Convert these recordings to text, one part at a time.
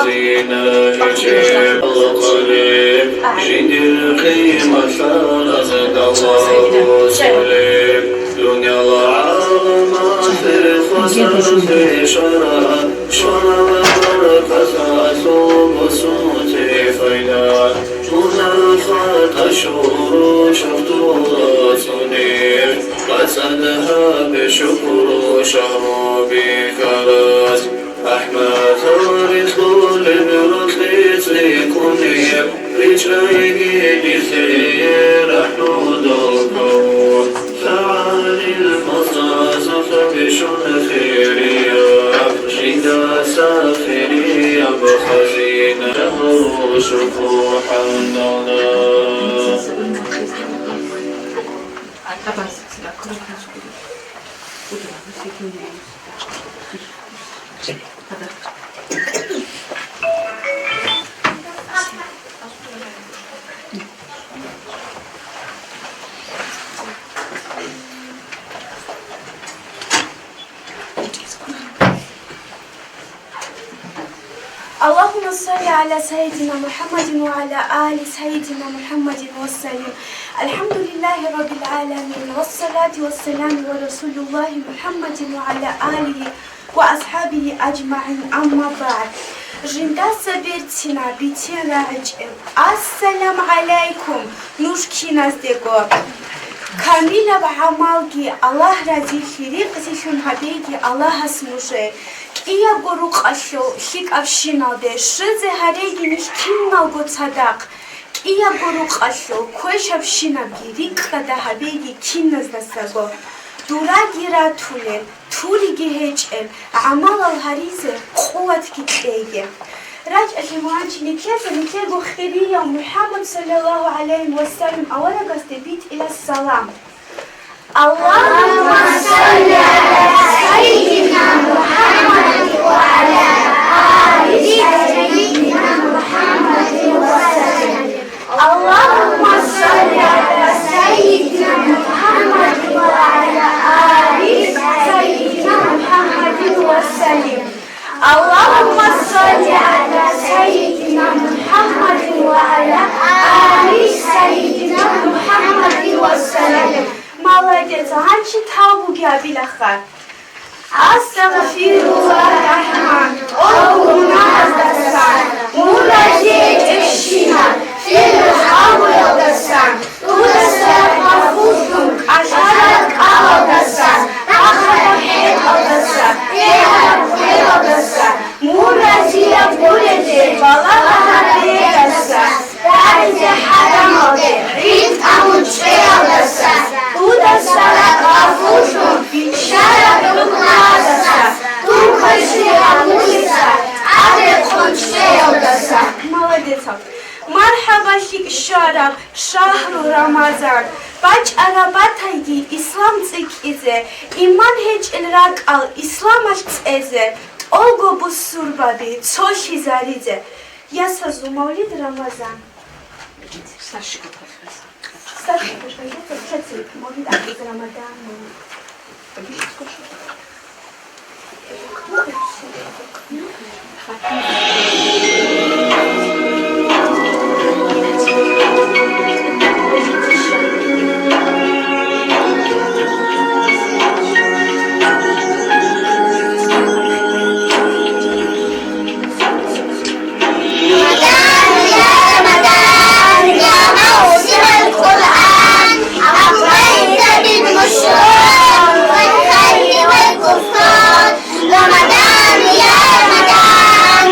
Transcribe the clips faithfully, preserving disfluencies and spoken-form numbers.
Зина гьечӀеб къулеб, жиндир хималъа раздалагьусулеб, дуниял гӀаламалъе хвасарлъи шаргӀат, щвараб баркаталъул бусурти пайда, мунагьал тӀашуру шагьру рацунеб, бацӀцӀад гьабе шукру шагьру бихьарас. РахӀматал рикьулеб рокьи цӀикӀкӀунеб, ричӀчӀайги дихье рахӀмудал кавун. ЛъагӀалил мацӀазухъ бищун хирияб, жидаса хирияб хазина гьарушухъ хӀалалда. اللهم صل على سيدنا محمد وعلى آل سيدنا محمد وسلم. الحمد لله رب العالمين، والصلاة والسلام على رسول الله محمد وعلى آله وأصحابه أجمعين، أما بعد. Жиндаса берцина бицин рагӀичӀеб. Ассалам гӀалайкум, нуж киназдего! Камилаб гӀамалги Аллагь разилъи рикъзилъун гьабейги Аллагьас нужее. КӀиябго рукъалъул лъикӀабщиналде щвезе гьареги ниж киналго цадахъ. КӀиябго рукъалъул квешабщинабги рикӀкӀада гьабейги киназдасаго. Дураги ратулел, туриги гьечӀел гӀамалал гьаризе къуватги кьейги. РачӀалъи мугьанчи нилъеца нилъерго хирияв МухӀаммад саллаллагьу гӀалайгьи ва саллам аварагасде битӀила салам. اللهم صل على سيدنا محمد وعلى آل سيدنا محمد وسلم. اللهم صل على سيدنا محمد وعلى آل سيدنا محمد وسلم. اللهم صل على سيدنا محمد وعلى آل سيدنا محمد وسلم. Молодец, гьанчи тавбуги абилаха. Астагъфируллагь, рахӀман, тӀолго мунагьаздасан, мун разиячӀебщинаб, хирург авулалдасан, дудаса гъафуллъун кӀалъараб кӀалалдаса, ахадаб хӀетӀалдаса, бегьараб хӀелалдаса, мун разияб гурелъе балагьараб бегьалдаса, рагӀизе хӀарамалде гӀин тӀамун чӀеялдаса, дудаса ракӀ гъафуллъун биччараб хӀукмаялдаса, дун квешлъи гьабулеса тӀаде ккун чӀеялдаса. Молодец. МархӀаба, лъикӀ щвараб шагьру Рамазан, бачӀараб батайги ислам цӀикӀкӀизе, иман гьечӀел ракӀал исламалъ цӀезе, тӀолго бусурбаби цолъизаризе. Ясазул мавлид Рамазан. Старший группа. Старший группа. Мавлид Ахмед Рамадан. رمضان يا رمضان يا موسم القرآن، أقبلت بالبشرى والخير والغفران. رمضان يا رمضان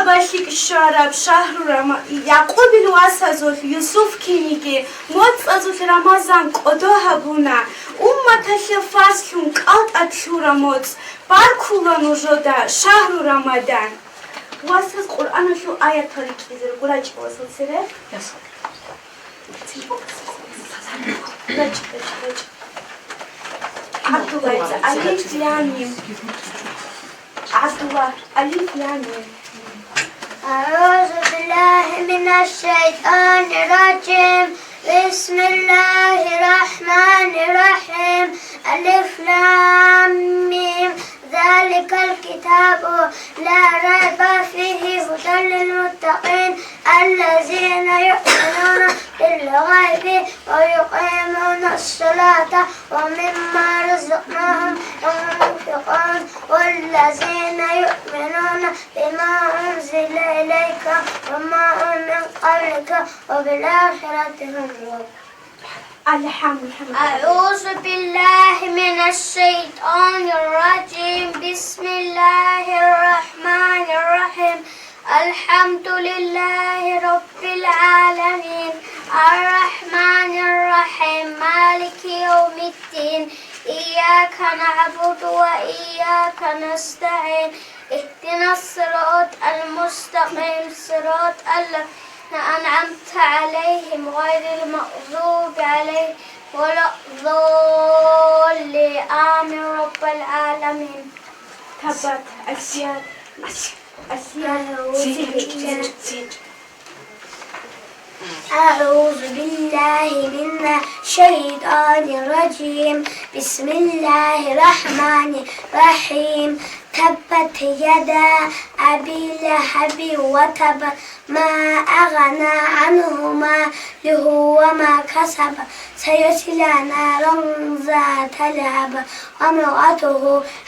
Балъикь щвараб шагьру Рама-, Якъубил васазул Юсуф киниги моцӀазул Рамазан кӀодо гьабуна, умматалъе фарзлъун кӀалтӀа лъура моцӀ, баркула нужеда шагьру Рамадан. Васаз Къуръаналъул аятал рикӀкӀизе руго, рачӀа васал цере. ГӀабдулла, алиф, лам, мим. ГӀабдулла, алиф, лам, мим. أعوذ بالله من الشيطان الرجيم. بسم الله الرحمن الرحيم. ألف لام ميم. ذلك الكتاب لا ريب فيه هدى للمتقين الذين يؤمنون بالغيب ويقيمون الصلاة ومما رزقناهم ينفقون والذين يؤمنون بما أنزل إليك وما أنزل من قبلك وبالآخرة هم يوقنون. الحمد لله. أعوذ بالله من الشيطان الرجيم. بسم الله الرحمن الرحيم. الحمد لله رب العالمين. الرحمن الرحيم. مالك يوم الدين. إياك نعبد وإياك نستعين. اهدنا الصراط المستقيم، صراط الذين أنعمت عليهم غير المغضوب عليهم ولا الضالين. آمين رب العالمين. تبت السياد. السياد. أعوذ بالله من الشيطان الرجيم. بسم الله الرحمن الرحيم. تبت يدا أبي لهب وتب. ما أغنى عنه ماله وما كسب. سيصلى نارا ذات لهب. وامرأته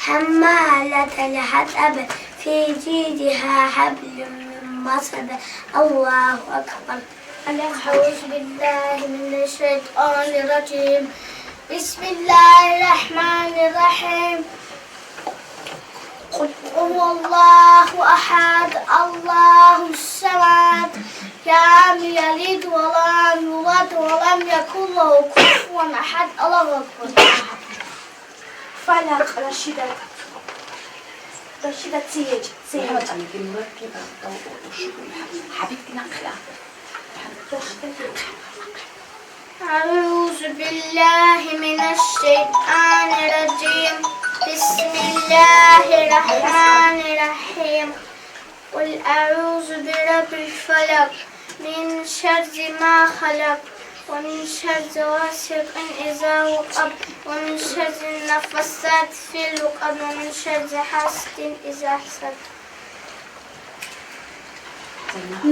حمالة الحطب. في جيدها حبل من مسد. الله أكبر. أعوذ بالله من الشيطان الرجيم. بسم الله الرحمن الرحيم. قل هو الله أحد، الله الصمد، لم يلد ولم يولد ولم يكن له كفوا أحد. الله أكبر. Фалакъ, Рашидат. Рашидат, цеечӀ, цеечӀ. أعوذ بالله من الشيطان الرجيم. بسم الله الرحمن الرحيم. قل أعوذ برب الفلق، من شر ما خلق، ومن شر غاسق إذا وقب، ومن شر النفاثات في العقد، ومن شر حاسد إذا حسد.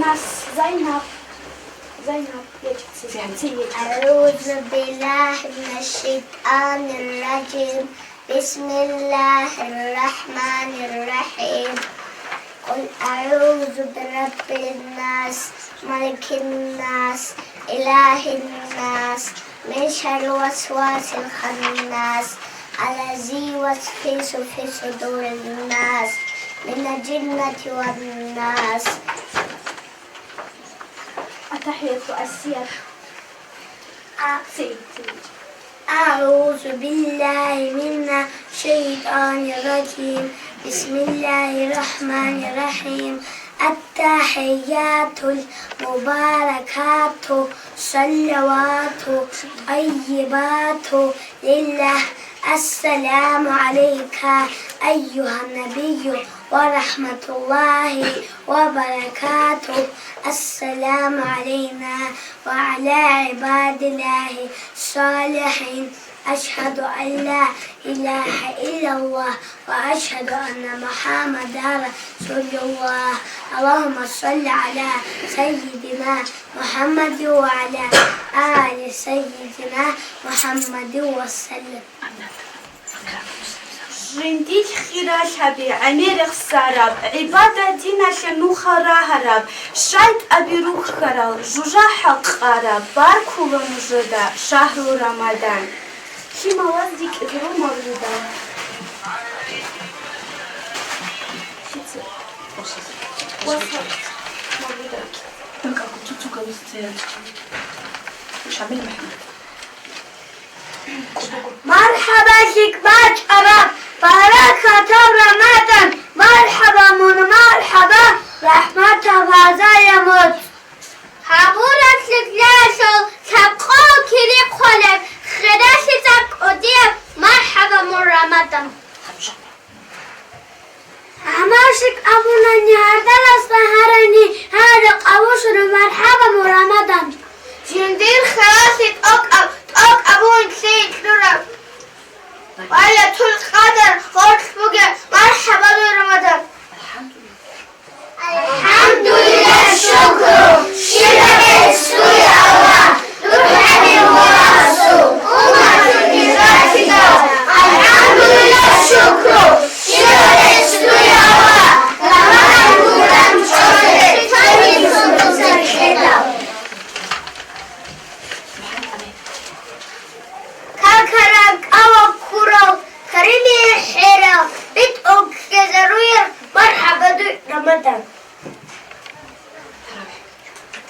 Нас, Зайнаб, Зайнаб, я чица, я чица. أعوذ بالله من الشيطان الرجيم. بسم الله الرحمن الرحيم. قل أعوذ برب الناس، ملك الناس، إله الناس، من شر الوسواس الخناس، الذي يوسوس في صدور الناس، من الجنة والناس. التحية السير. أعوذ بالله من الشيطان الرجيم. بسم الله الرحمن الرحيم. التحيات المباركات الصلوات الطيبات لله. السلام عليك أيها النبي ورحمة الله وبركاته. السلام علينا وعلى عباد الله الصالحين. أشهد أن لا إله إلا الله وأشهد أن محمدا رسول الله. اللهم صل على سيدنا محمد وعلى آل سيدنا محمد وسلم. Жиндилъ хиралъаби гӀемерихъ сараб, гӀибадат диналъе нуха рагьараб, шайтӀаби рухьарал, жужахӀал къараб, баркула нужеда, шагьру Рамадан. Лъималаз рикӀкӀад руго мавлида. Щица? МархӀаба, лъикӀ бачӀараб, баракатаб Рамадан, мархӀаба мун, мархӀаба, рахӀматаб гьазая моцӀ. Гьабураб лъикӀлъиялъул лъабкъоялъ кири хъвалеб, хиралъица кӀудияб мархӀаба мун, Рамадан. ГӀамал лъикӀ абунани гьардаласда гьарани гьари къавушараб мархӀаба мун, Рамадан. Жиндир хиралъи тӀокӀаб, тӀокӀаб бугин лъикӀлъураб. Лайлатул Къадр гъоркь бугеб мархӀаба дуе, Рамадан. АлхӀамдулиллагь, шукру, щибаб гьечӀо дуе, Аллагь, дур хӀалил ва расул, умматул нижатидал. АлхӀамдулиллагь, шукру, щибаб гьечӀо дуе, Аллагь, рамадан гурам чӀоле, цоги сунтуса кьедал. Какараб кӀалал ккурал, Каримие хӀерал, битӀун ккезаруяр, мархӀаба дуй, Рамадан.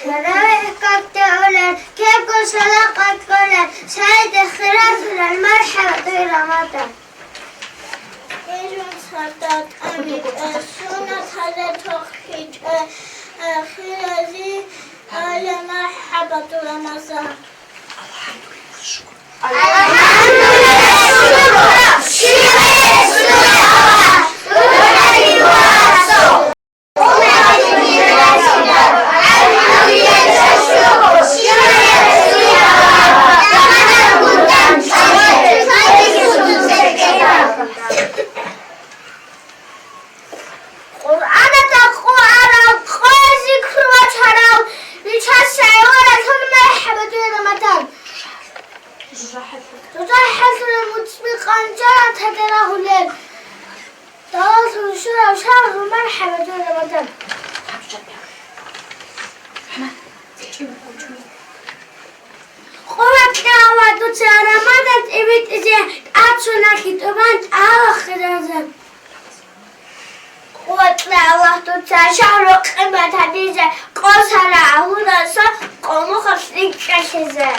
ТаравихӀ какде гӀолар, кебго шала къакъолар, шайде хирал хирал, мархӀаба дуй, Рамадан. Гьезул сардал тӀамичӀеб, суннат гьаза тохичӀеб, хиразие мархӀаба дуй, Рамазан. Къуръаналда къоарал, къо зикру бачарал, Бичасайгьуралъул мархӀаба дуе, Рамадан. ЖужахӀалъур муцӀби къанчарал тадерагьулел, далалъул щурав шагьру, мархӀаба дуе, Рамадан. Къуват кье Аллагь дуца Рамадан тӀибитӀизе, тӀад суналъи тӀубан тӀалахъиназе. Къуват кье Аллагь дуца шагьру къимат гьабизе, къосара агьлудаса къонухалъ рикӀкӀалъизе.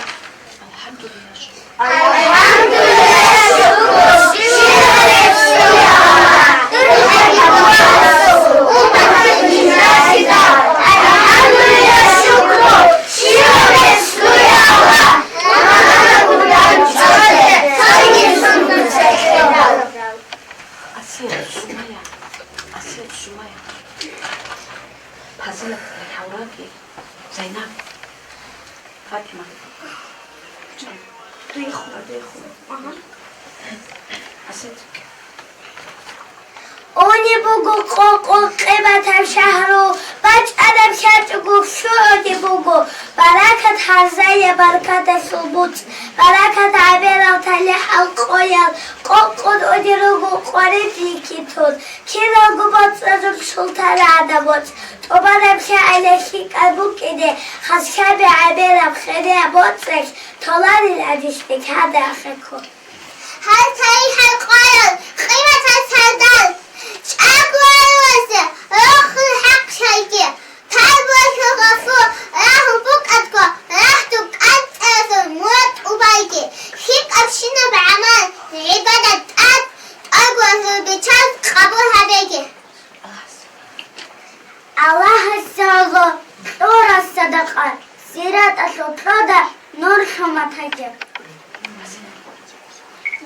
Асият, Сумая, Асият, Сумая. Пазилат, Хавраги, Зайнаб, Фатима. Рехула, рехула. Ага. Асият. Уни буго къо-къо къиматаб шагьру, бачӀараб хьачӀого лъугӀуди буго, баракат гьарзая баркаталъул буцӀ, баракат гӀемерал талихӀал къоял, къо-къон уни руго къварид рикитун, киналго боцӀазул султан гӀадаб боцӀ, тӀубараб лъагӀел лъикӀаб букӀине, хасхаби гӀемераб хирияб боцӀалъ толарил гӀадин гьадахъе ккун. Гьал талихӀал къоял, къиматал сардал, чӀаго гӀелазе рохел хӀакъ щайги, тайбуялъул гъафу рагьун букӀадго, рагьдул кӀанцӀазул мурад тӀубайги, лъикӀабщинаб гӀамал, гӀибадат тӀад, тӀайбуялъул бичаз къабул гьабеги. Аллагьасе гьало кьураб садакъа, сираталъул кьода нур лъун батаги.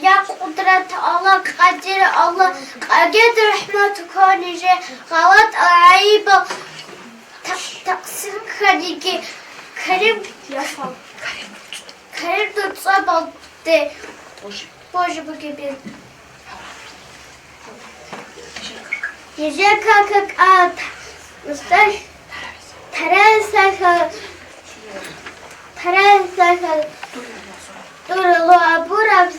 Я Къудрат Аллагь, Къадир Аллагь, къагида рахӀмат ккола нижее, гъалатӀал гӀайибал та-, такъсир кканиги, Карим, Карим дуца балде. Боже, бугебин. Нижер кака кӀал мусташ таравихӀ сахал, таравихӀ сахал дур ло абураб,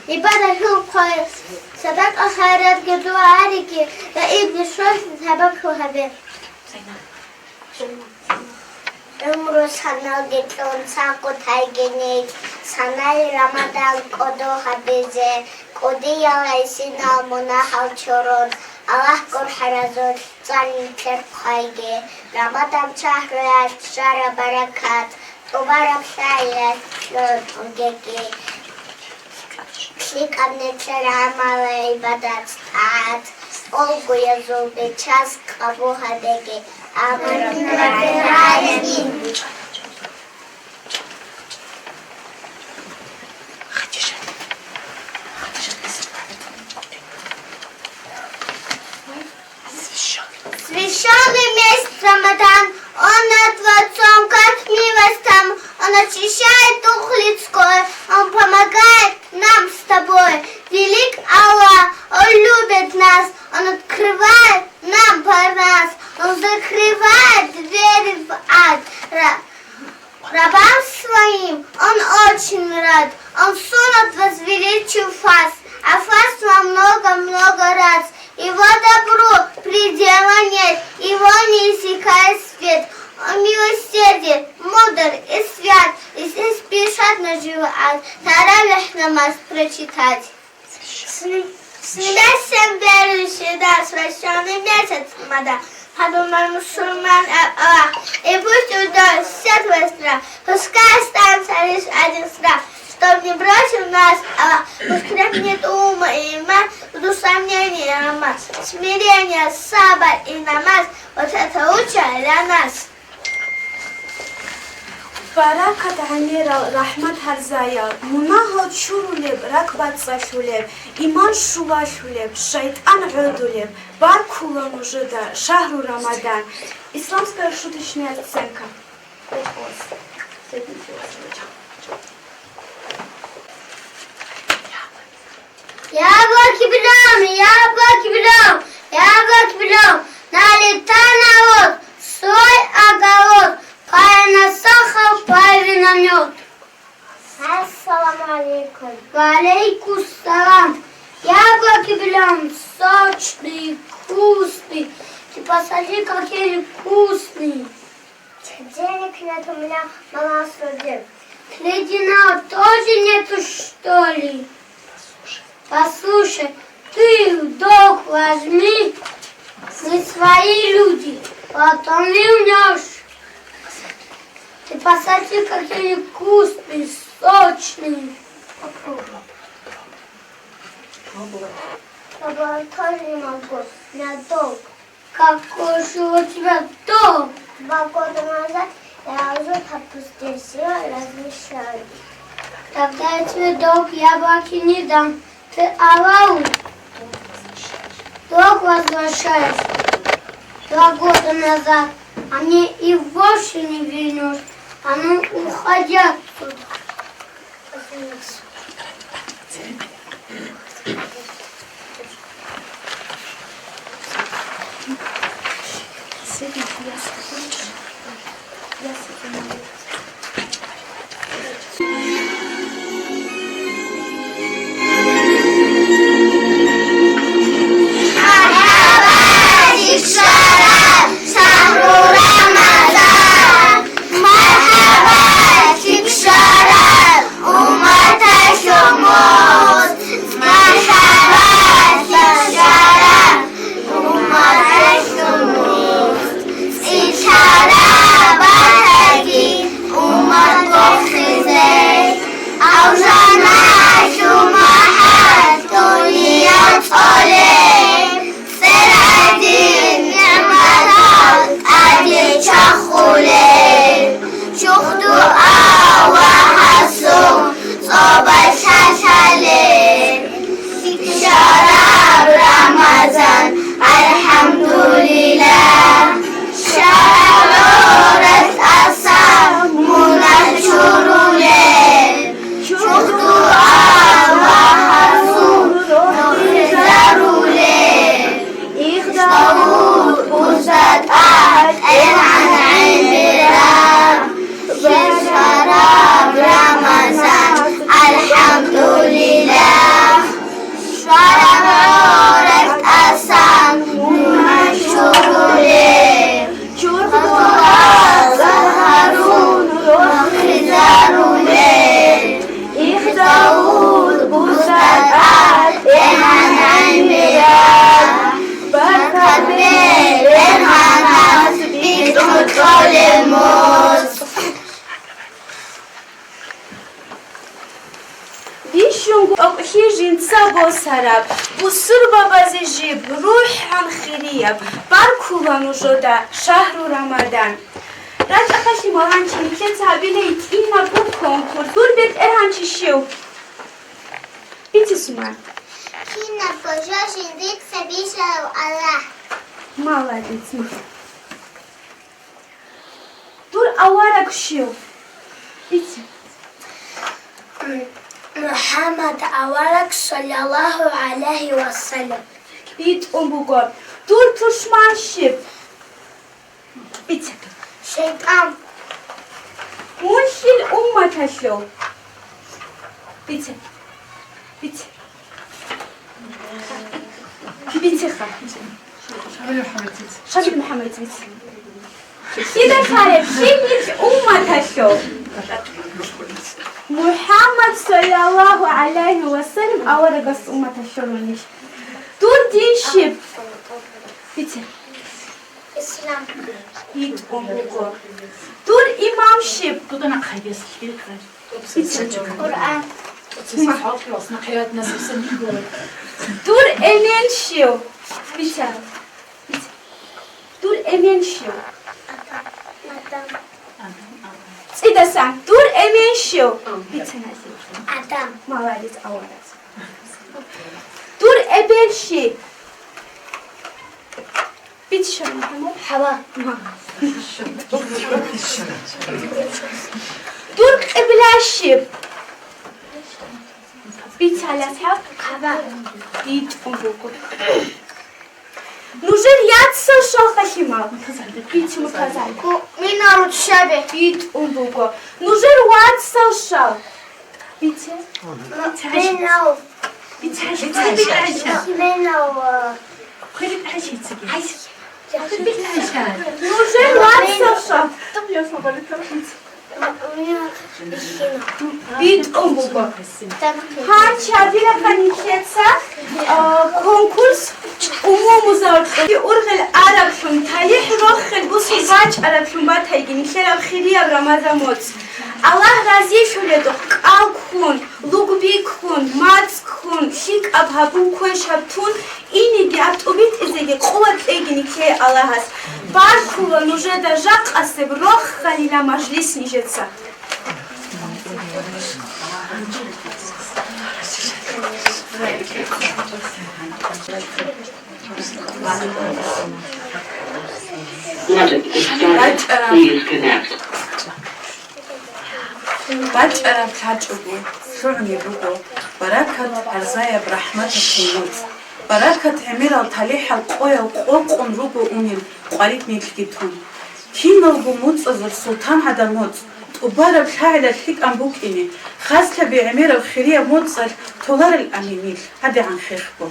гӀибадатал хъвай, садакъа хайратги дугӀа гьариги, даимги щвезе сабаблъун гьабе. ГӀумру саналги кьун, цагъу тайги нилъ, санай Рамадан кӀодо гьабизе, кӀудиял гӀисинал мунагьал чурун, Аллагь гурхӀаразул цӀар нилъер хъвайги, Рамадан шагьруялъ щвараб баракат, тӀубараб лъаялъ лъугьун бугеги, лъикӀаб нилъер гӀамал-гӀибадат-тӀагӀат, тӀолгоязул бичаз къабул гьабеги. Амин. Священный месяц Рамадан, он от Творцом, как милость там, он очищает дух людской, он помогает нам с тобой. Велик Аллах, он любит нас, он открывает нам парнас, он закрывает двери в ад. Ра- Рабам своим он очень рад, он суннат возвеличил фарз, а фарз во много-много раз. Его добру предела нет, его не иссякает свет. Он милосерден, мудр и свят, и спешат на живой ад. Таравих намаз прочитать. С ним, с небес всем верующие, да, священный месяц Рамадан. Подумай, мусульман, а, Аллах, и пусть уйдет вся твоя страх. Пускай останется лишь один страх, чтоб не бросил нас Аллах. Пусть крепнет ум и иман, в душах сомнения и рамас. Смирение, сабр и намаз, вот это лучшее для нас. Баракат гӀемерал, рахӀмат гьарзаял, мунагьал чурулеб, ракӀбацӀцӀалъулеб, иман щулалъулеб, шайтӀан гӀодулеб, баркула нужеда шагьру Рамадан. Исламская шуточная сценка. Яблоки в дом, яблоки в дом, яблоки в дом. Налетай, народ, в свой огород, пай на сахар, пай на мёд. Ассаламу алейкум. Ва алейкум салам. Яблоки в дом, сочные, вкусные. Ты посмотри, какие вкусные. Денег нет у меня, мама, суди. Кредита тоже нету, что ли? Послушай, ты в долг возьми, мы свои люди, потом вернёшь. Ты посмотри, какие вкусные, сочные. Попробуй. Попробовать тоже не могу, у меня долг. Какой же у тебя дом? Два года назад я уже капусту села, размещаю. Тогда я тебе долг яблоки не дам. Ты авал. Долг возвращаешь два года назад, а мне и вовсе не вернёшь. А ну, уходи отсюда. Маргьаба, тикшарал, шагьру Рамазан. Маргьаба, тикшарал, умматалъул мухь. Маргьаба, тикшарал, умматалъул мухь. ЦӀикӀкӀараб батаги, Жинца босараб, бусурбабазе жиб, рухӀан хирияб, баркула нужеда шагьру Рамадан. РачӀахъалъи маланчи, нилъеца гьабилей тӀинаб буго конкурс. Дур бетӀергьанчи щив? Бице, Суман. Кинабго жо жиндица бижарав Аллагь. Молодец, ма. Дур авараг щив? Бице. МухӀаммад авараг, саллаллагьу гӀалайгьи ва саллам. БитӀун буго. Дур тушман щиб? Бице. ШайтӀан. Мун лъил умматалъул? Бице. Бице. Бицеха. Шамил МухӀаммадович, бице. Кида лъалеб, лъил нилъ умматалъул? МухӀаммад, саллаллагьу гӀалайгьи ва саллам, аварагас умматалъул нилъ. Дур дин щиб? Бице. Ислам. БитӀун буго. Дур имам щиб? Дуда нахъ гьайдес лъикӀа. Бице. Къуръан. Дур эмен щив? Бице. Бице. Дур эмен щив? Адам. ЦӀидасан. Дур эмен щив? Бице, Назим. Адам. Молодец, авараг. Дур эбел щиб? Бице, ШамилмухӀаммад. ХӀава. Дур къибла щиб? Бице, ГӀалиасхӀаб. КаӀба. БитӀун буго. Нужер яцал щал халимал? Бице, МуртазагӀи. Муъминал руччаби. БитӀун буго. Нужер вацал щал? Бице. Муъминал. Бице. Муъминал. Нужер вацал щал? БитӀун буго. Гьанже гьабилаха нилъеца, а, конкурс умумузал. Ургъел араблъун, талихӀ рохел бусун бачӀараблъун батайги нилъераб хирияб Рамазан моцӀ. Аллагь разилъуледухъ кӀал ккун, лугби ккун, мацӀ ккун, лъикӀаб гьабун, квешаб тун, инеги гьаб тӀубитӀизеги къуват кьеги нилъее Аллагьас. Баркула нужеда жакъасеб рохалила мажлис нижеца. Magic is started. Please connect. БачӀараб лъачӀого лъугӀунеб буго баракат гӀарзаяб рахӀматалъул моцӀ. Баракат гӀемерал талихӀал къоял къокъун руго унел къварид нилъги тун. Киналго моцӀазул султан гӀадан моцӀ, тӀубараб лъагӀалалъ лъикӀан букӀине, хаслъаби гӀемераб хирияб моцӀалъ толарел ани нилъ гӀадегӀан хехго.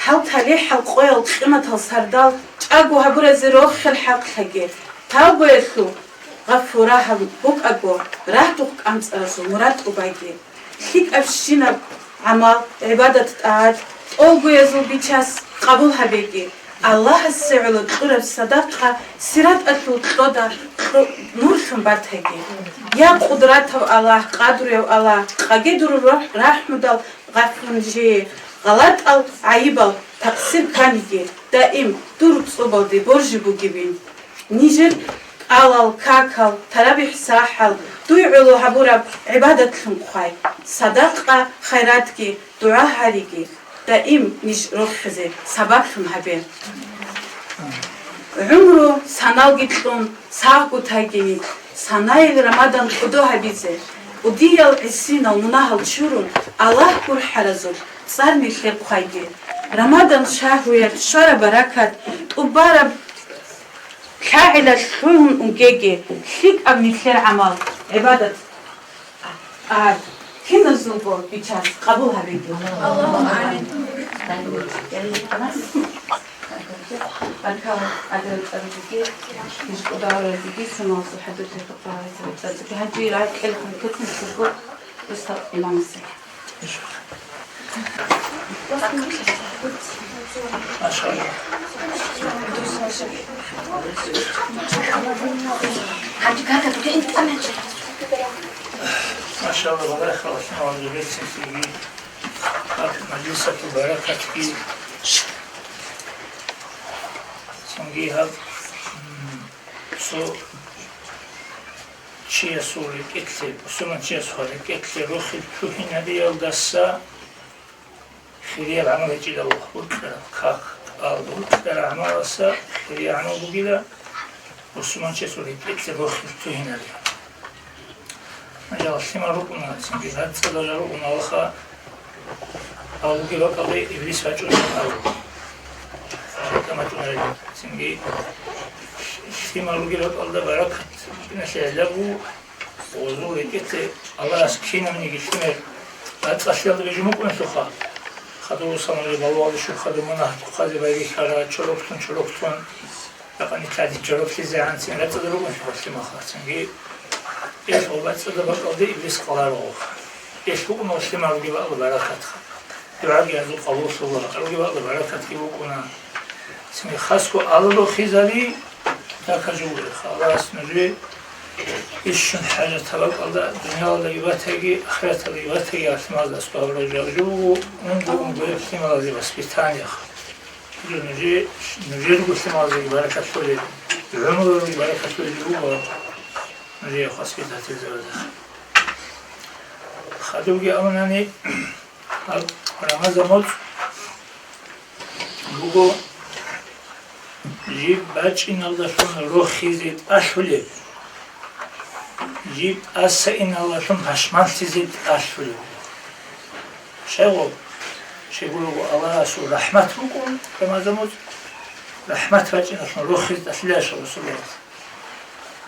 Гьал талихӀал къоял къиматал сардал чӀаго гьабуразе рохел хӀакълъаги, тавбуялъул гъафурагьал букӀаго, рагьдухъ кӀанцӀаразул мурад тӀубайги. ЛъикӀабщинаб гӀамал, гӀибадат-тӀагӀат тӀолгоязул бичас къабул гьабеги, Аллагьасе гӀоло кьураб садакъа сираталъул кьода кьу-, нурлъун батаги. Я Къудратав Аллагь, Къадруяв Аллагь, къаге дур рохӀ-, рахӀмудал гъафун жее, гъалатӀал, гӀайибал, такъсир кканиги, даим дур цӀубалде боржи бугебин. Нижер кӀалал, какал, тарабихӀ сахӀал дуй гӀоло гьабураб гӀибадатлъун хъвай, садакъа-хайратги, дугӀа гьариги, даим ниж рохизе сабаблъун гьабе. ГӀумру саналги кьун, сагъго тайги нилъ, санаил Рамадан кӀодо гьабизе, кӀудиял гӀисинал мунагьал чурун, Аллагь гурхӀаразулъ цӀар нилъер хъвайги. Рамадан шагьруялъ щвараб баракат, тӀубараб лъагӀалалъ лъугьун угеги, лъикӀаб нилъер гӀамал, гӀибадат. Гьаб, киназулго бичас къабул гьабеги. Баркала, адал цӀарзеги, иш кӀудалразеги, суналсул хӀадурлъи хутӀарайзаби цӀарзеги. Гьанже рагӀи кьелхъун ккецин цӀурго устал имамасе. Машалла, баракалла, гьанже бецин сиги. Мажлисалъул баракатги цинги гьаб, м, цо чиясул рекӀелъе, бусурманчиясул рекӀелъе рохел лъугьинариялдаса хирияб гӀамал гьечӀила, Аллагь, уркьараб как, кӀал уркьараб гӀамаласа хирияб гӀамал бугила, бусурманчиясул рекӀелъе рохел лъугьинариялъ. Гьанже лъимал рукӀуна, цинги рацӀцӀадал рукӀуна, алха, гьав вугеб бакӀалде иблис вачӀуна абу. ШайтӀан вачӀунарел. Цинги лъимал ругеб бакӀалда баракат букӀиналъе гӀилла буго, гъозул рекӀелъе Аллагьас кинабниги лъимер рацӀцӀалъиялда бижун букӀунелъулха. Хадур русамалги балугъалде щиб хадур мунагь тухъазе байбихьара, чороклъун, чороклъун. Ракъани тадин чороклъизегӀанцин рацӀцӀадал рукӀунелъул лъималха, цинги ил гъоб рацӀцӀадаб бакӀалде иблис къаларугъуха. Ил букӀуна лъимал ругеб бакӀалда баракатха. ДугӀаги гьазул къабуллъула, ругеб бакӀалда баракатги букӀуна. Цинги хасго Аллагьасул хизари такажулаха. Аллагьас нужее ишшун хӀажатаб бакӀалда, дуниялалдаги батаги, ахираталдаги батаги, лъималаз аскӀоб гьабураб жаваб жо буго, унго-унгояб лъималазе воспитаниеха. Нужер, нужерго лъималазеги баракат лъолеб, гӀумруялги баракат лъолеб буго нужее воспитательзабазда. Хадубги абунани, гьаб Рамазан моцӀ буго жиб бачӀиналдалъун рохизе тӀалъулеб, жиб тӀаса иналдалъун пашманлъизе тӀалъулеб. Щайгъу, щайгурелъул Аллагьасул рахӀмат букӀун Рамазан моцӀ, рахӀмат бачӀиналъун рохизе тӀалъулеб, щайгъу, Расулуллагьас.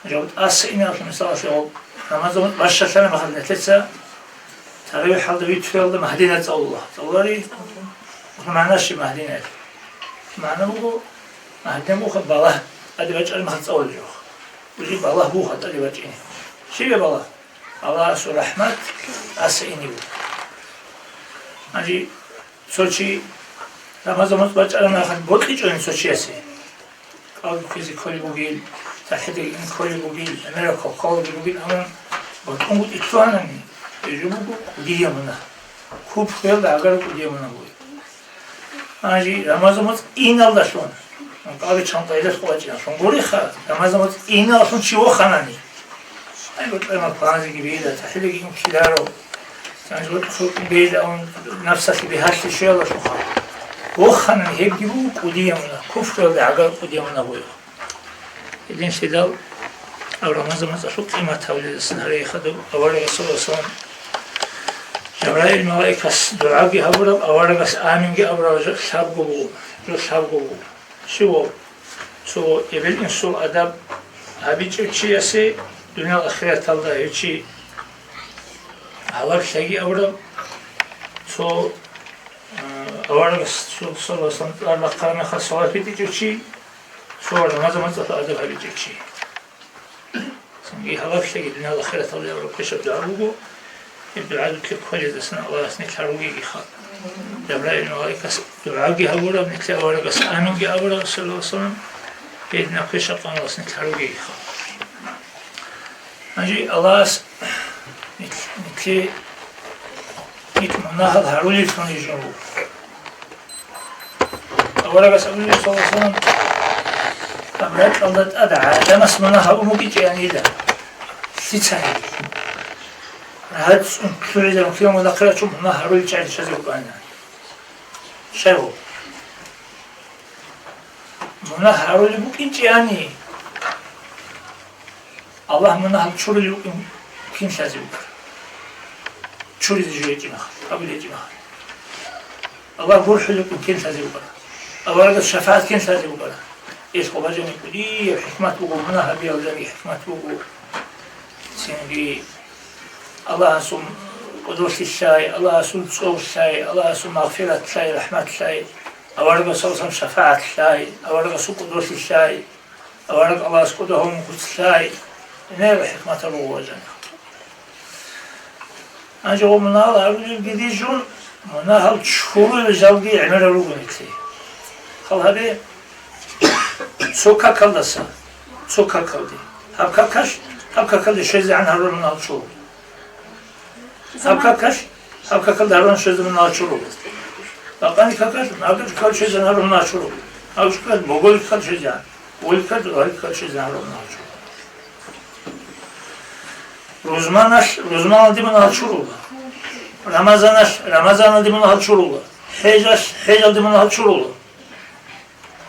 Жав тӀаса иналъун, мисалалъе, гъоб Рамазан моцӀ бащалъана махалъ нилъеца таравихӀалда, витриялда Магьдина цӀалула. ЦӀалулари? Гьеб магӀна щиб Магьдина? МагӀна буго, Магьдина буго балагь тӀаде бачӀараб махалъ цӀалулев жо. Уже балагь буго тӀаде бачӀине. Щиб гьеб балагь? Аллагьасул рахӀмат тӀаса ине буго. Гьанже цо чи Рамазан моцӀ бачӀараб мехалъ бокьичӀони цо чиясе. КӀалги кквезе кколеб бугил, тӀахӀидаги ин кколеб бугил, гӀемераб квалквалги бугил, амма бокьунгутӀи лъугьанани, гьеб жо буго кӀудияб мунагь. Купруялда гӀагараб кӀудияб мунагь буго. Гьанже Рамазан моцӀ иналдалъун, кӀалги чанкъаялъ къвачӀиналъун гуриха, Рамазан моцӀ иналдалъун чи воханани. Ай, бутӀа-, маккугӀанзеги бейла, тахӀилиги инкиларо. Гьанже бутӀа-, бейла, ун, напсалъе бигьалъи щвеялалъулха. Воханани гьебги буго кӀудияб мунагь, куфруялда гӀагар кӀудияб мунагь буго. Гьединлъидал гьаб Рамазан моцӀалъул къимат гьабулелдасан гьарай хадуб аварагас, саллаллагьу гӀалайгьи ва саллам, Жабраил малаикас дугӀаги гьабураб, аварагас аминги абураб жо лъабго буго, жо лъабго буго. Щивав? Цо эбел-инсул адаб гьабичӀев чиясе дуниял ахираталда гьев чи гьалаклъаги абураб, цо, а, аварагас, цо, саллаллагьу гӀалайгьи ва саллам, тӀад бахъараб мехалъ салат битӀичӀев чи, цо Рамазан моцӀалъул адаб гьабичӀев чи. Цинги гьалаклъаги дуниял ахираталда абураб квешаб дугӀа буго. Гьеб дугӀа дуца кколездасан Аллагьас нилъ гьаругейиха. Жабраил малаикас дугӀаги гьабураб, нилъер аварагас аминги абураб, саллаллагьу гӀалайгьи ва саллам, гьединаб квешаб къо Аллагьас нилъ гьаругейиха. Гьанже Аллагьас нилъ-, нилъе-, нилъ мунагьал гьарулевлъун гьижун руго. Аварагас абулеб, саллаллагьу гӀалайгьи ва саллам, гьаб ракьалда тӀад гӀадамас мунагь гьабун букӀинчӀебани, лъицаниги рагӀацӀцӀун лъугӀизарун киямал ахирачӀун мунагь гьарулел чагӀи риччазе рукӀана. Щайгу? Мунагь гьарулеб букӀинчӀебани, Аллагь мунагьал чурулев вукӀин кин лъазе вукӀара? Чуризе жо гьечӀеб мехалъ, гьабулеб гьечӀеб мехалъ. Аллагь гурхӀулев вукӀин кин лъазе вукӀара? Аварагас шафагӀат кин лъазе вукӀара? Ил къо бажани кӀудияб хӀикмат буго, мунагь гьабиялдаги хӀикмат буго. Цинги Аллагьасул кӀодолъи лъай, Аллагьасул цӀоб лъай, Аллагьасул магъфират лъай, рахӀмат лъай, аварагасул шафагӀат лъай, аварагасул кӀодолъи лъай. Авараг Аллагьас кӀодо гьавун куц лъай, гӀемер хӀикматал руго важана. Гьанже гъо мунагьал гьарулелги рижун, мунагьал чурулел жалги гӀемерал руго нилъее. Хал гьабе, цо какалдаса, цо какалде. Гьаб какалъ, гьаб какалде щвезегӀан гьарурал мунагьал чуру. Гьаб какалъ, Гьаб какалда гьарун щвезабун начуруго. Бакъани какал, нагил какал щвезан гьарун начуруго. Гьаб какал, боголил какал щвезан. Боголил какал, гьарил какал щвезан гьарун начуруго. Рузманалъ, рузманалде мун гьалчурула. Рамазаналъ, рамазаналде мун гьалчурула. ХӀежалъ, хӀежалде мун гьалчурула.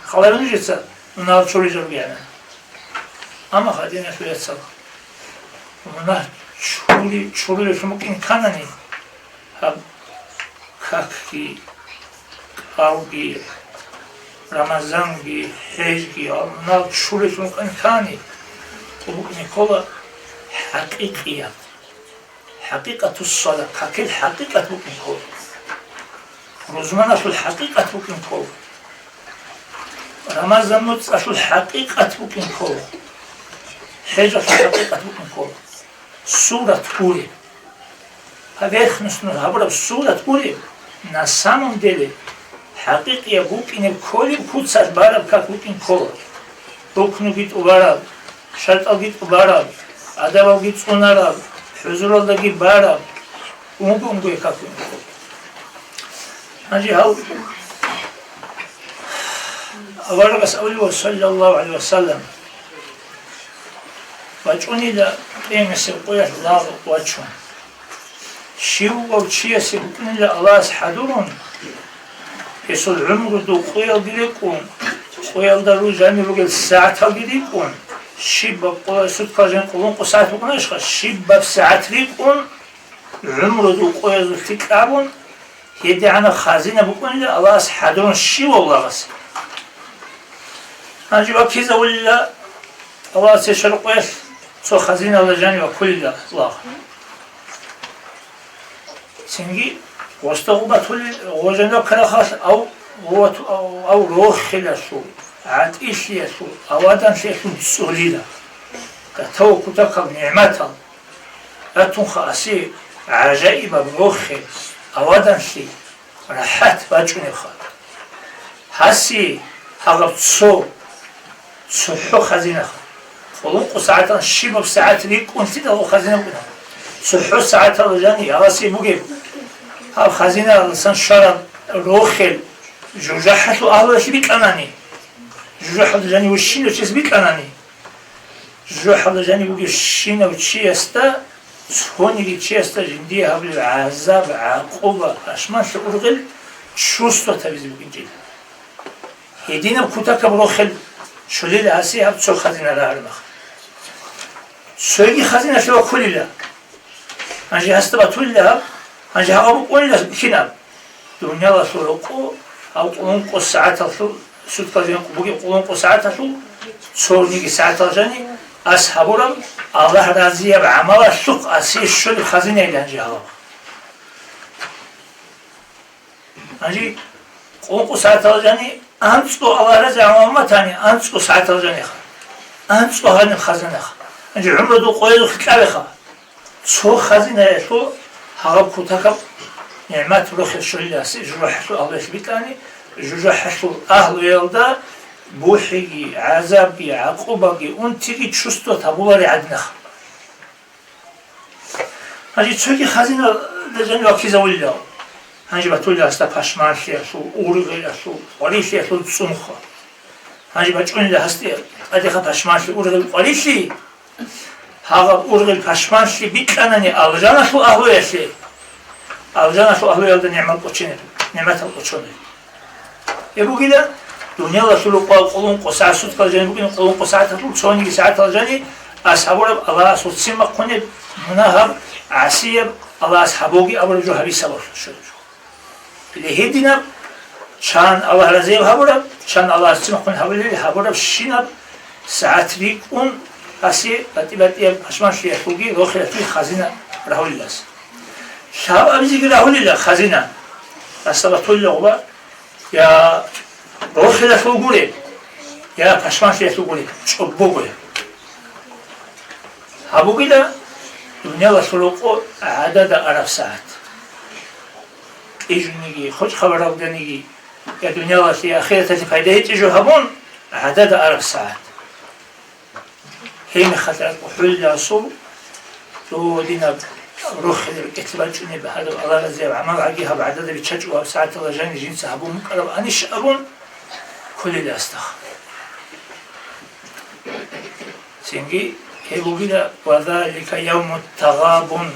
Халаби нужеца мун гьалчурижаргияна. Амма хадиналъул яцал. Мунагь чури-, чурулелъун букӀин канани, гьаб какги, кӀалги, рамазанги, хӀежги, гьал мунагь чурулелъун букӀин кани, букӀин ккола хӀакъикъияб. ХӀакъикъатуссала, какил хӀакъикъат букӀин ккола. Рузманалъул хӀакъикъат букӀин ккола. Рамазан муцӀалъул хӀакъикъат букӀин ккола. ХӀежалъул хӀакъикъат букӀин ккола. Сурат гуреб. Поверхностно гьабураб сурат гуреб, на самом деле, хӀакъикъияб букӀинеб кколеб куцалъ бараб как букӀин ккола. Рукнуги тӀубараб, шартӀалги тӀубараб, адабалги цӀунараб, хӀузуралдаги бараб, унго-унгояб как букӀин ккола. Гьанже гьал аварагас абулеб, саллаллагьу гӀалайгьи ва саллам, вачӀунила къиямасеб къоялъ лагъ вачун. Щивав чиясе букӀунила Аллагьас хӀадурун, гьесул гӀумру дукъуялги рикӀкӀун, къоялда ружани ругел сагӀаталги рикӀкӀун, щибаб къоялъ суткал жан къулункъо сагӀат букӀунарищха, щибаб сагӀат рикӀкӀун, гӀумру дукъуязулъги кьабун, гьедигӀанаб хазина букӀунила Аллагьас хӀадурун щивав лагъасе. Гьанже ваккизавулила Аллагьасе щвараб къоялъ цо хазиналда жанив ваккулила лагъ. Цинги гъосда гъубатулел гъожанав карахалъ ав, гъуват-, ав, ав рохелалъул, гӀатӀилъиялъул, аваданлъиялъул цӀолила. Гатав кутакаб нигӀматал. Ратунха асе гӀажаибаб рохел, аваданлъи, рахӀат бачӀунебха. Гьасе гьаб цо, цохӀо хазинаха. Къулункъо сагӀатан щибаб сагӀат рикӀкӀунлъидал хазина букӀина. ЦохӀо сагӀатал жани гьасе бугеб гьаб хазиналдасан щвараб рохел жужахӀалъул агьлуялъе бикьанани, жужахӀалда жани вущинав чияс бикьанани, жужахӀалда жани бугебщинав чиясда, цониги чиясда жиндие гьабулеб гӀазаб, гӀакъуба, пашманлъи ургъел чувствовать гьабизе букӀинчӀила. Гьединаб кутакаб рохел щолила гьасе гьаб цо хазина рагӀараб мехалъ. Цоги хазиналъе ваккулила. Гьанже гьасда батулила гьаб, гьанже гьаб букӀунила кинаб? Дуниялалъул рокъо, гьав къулункъо сагӀаталъул, суткал жан бугеб къулункъо сагӀаталъул, цониги сагӀатал жани, ас гьабураб, Аллагь разияб гӀамалалъухъ асе щолеб хазинайилан гьанже гьаб. Гьанже къулункъо сагӀатал жани, анцӀго Аллагь разияб гӀамал батани, анцӀго сагӀатал жаниха, анцӀго гьаниб хазанаха. Гьанже гӀумру дукъоязухъе кьабеха. Цо хазинаялъул гьаб кутакаб нигӀмат рохел щолиласе жужахӀалъул агьлуялъе битӀани, жужахӀалъул агьлуялда бухӀиги, гӀазабги, гӀакъубаги, унтиги чувствовать гьабулари гӀадинах. Гьанже цоги хазиналда жани ваккизавулила. Гьанже батулила гьасда пашманлъиялъул, ургъелалъул, къварилъиялъул цӀунха. Гьанже бачӀунила гьасде тӀадеха пашманлъи, ургъел, къварилъи. Гьаб ургъел пашманлъи бикьанани алжаналъул агьлуялъе, алжаналъул агьлуялда нигӀмат кӀочонеб, нигӀматал кӀочонеб. Гьеб бугила, дуниялалъул рукъа къулункъо сагӀат, суткал жани бугин къулункъо сагӀаталъул цониги сагӀатал жани, ас гьабураб Аллагьасул ццин бахъунеб, мунагьаб, гӀасияб, Аллагьас гьабуге абураб жо гьабизе сабаблъун щолеб жо. Гьединаб, чан Аллагь разияб гьабураб, чан Аллагьас ццин бахъун гьабулел гьабурабщинаб сагӀат рикӀкӀун, гьасе батӀи-батӀияб пашманлъиялъулги рохелалъулги хазина рагьулилас. Лъаб абизеги рагьулила хазина. Гьасда батулила гъуба, я рохелалъул гуреб, я пашманлъиялъул гуреб, чӀобого. Гьаб бугила дуниялалъул рокъо гӀадада араб сагӀат. Кьижуниги, хочӀ хабаралданиги, я дуниялалъе, я ахираталъе пайда гьечӀеб жо гьабун, гӀадада араб сагӀат. Гьеб мехалъ ракӀ хӀулила асул, додинаб рохел рекӀелъ бачӀунеб гьадаб Аллагьасул гӀамал гӀаги гьаб гӀадада биччачӀого гьаб сагӀаталда жанир жинца гьабун букӀараб анищ абун кколел гьасда. Цинги гьеб бугила: «Ва залика явмут тагъабун».